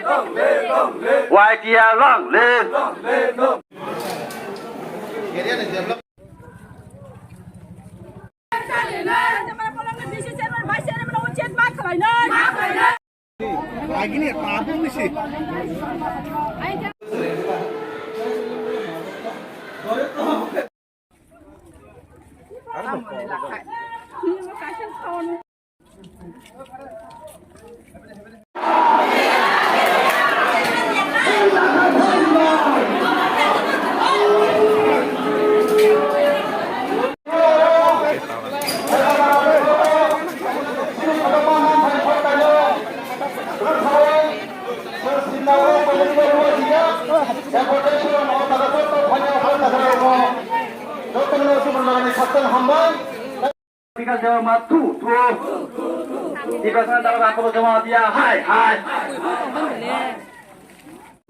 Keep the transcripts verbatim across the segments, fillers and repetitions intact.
Y T F long live. Hambai. Tiprasa dalam aku jamaah dia, hai, hai.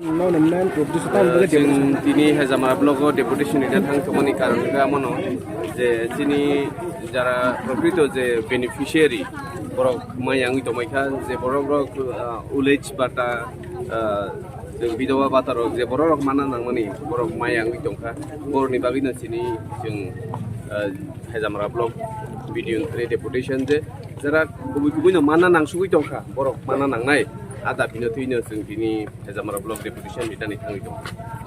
Nono main produce tang bele Chwng tini Hezamara block o deputation rina thang tongmani karon khe amono je chini jara prokrito je beneficiary borok maya wngwi tongmai kha, je borok rok, ah, village bata, ah, je bidoba bata rok je borok rok mana nangmani borok maya wngwi tongkha, borokni bagwino chini chwng, ah, Hezamara block B D O ni thani deputation je jara kubui kubui no mana nangsugwi tongkha, borok mana nangnai, a dabi no thwino chwng tini Hezamara block deputation ni thani thangwi tongo.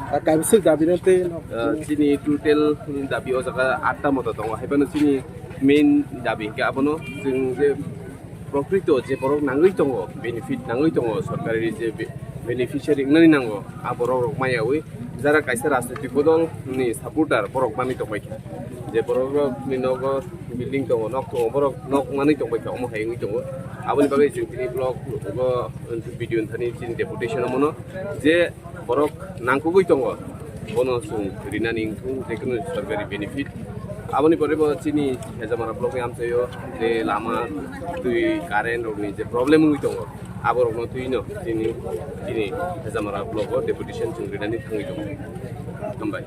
Ah, kaisa dabi no tei no. Ah, chini total dabi o jaga atta moto tongo, haibano chini main dabi hwnkhe abono chwng je prokrito je borok nangwi tongo, benefit nangwi tongo, sorkari je be-, beneficiary wngnani nango, a borok rok maya wi jara kaisa rajnitik bodol ni supporter borok manwi tongbai kha, je borok rok ni nogo building tongo, nok tongo, borok nok manwi tongbai kha, omo hai wngwi tongo. Aboni bagwi chwng tini block o B D O ni thani chini deputation o mono je borok nangkukgwi tongo, bono chwng rinani wngthung, je kunu sorkari benefit. Aboni pore bo chini Hezamara block ni amchaio je lama, twi, current rokni je problem wngwi tongo, aborokno twino chini, chini Hezamara block o deputation chwng rinani thangwi tongo. Hambai.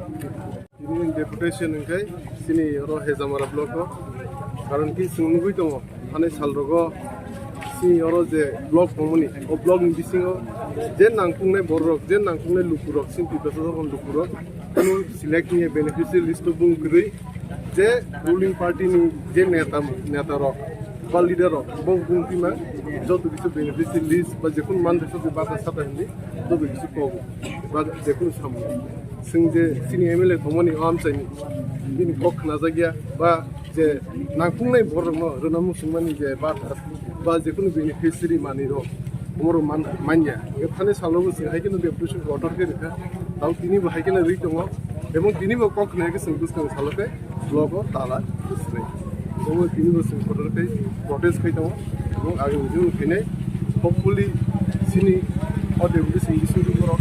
Tini deputation hwnkhe chini oro Hezamara block o, karon ki chwng nugwi tongo, thani sal rogo chini oro je block tongmani, o block ni bisingo je nangkuknai borok rok, je nangkuknai lukurok, chini Tiprasa jokon lukurok, kunu select ni beneficiary list o bung kwrwi, je ruling party ni je neta, neta rok ba leader rok bo bung twima joto kisa beneficiary list ba jekunu manrok bata sata hindi joto kisa kobo ba jekunu samung. Chwng je chini M L A tongmani o amchaini bini kok khnajakya ba je nangkuknai borokno rwna muchungmani je ba, ba jekunu beneficiary manwirok omorok man-, manya. Hwnkhe thani salogo chwng hai kheno deputation order khe rwkha. Tamo tinibo hai kheno rwi tongo. Ebong tinibo kok khna khe chwng bwskang salo khe block o tala bwswk. Omo tinibo chwng order khe protest khai tongo. Ebong agini jora khainai hopefully chini o deputation issue borok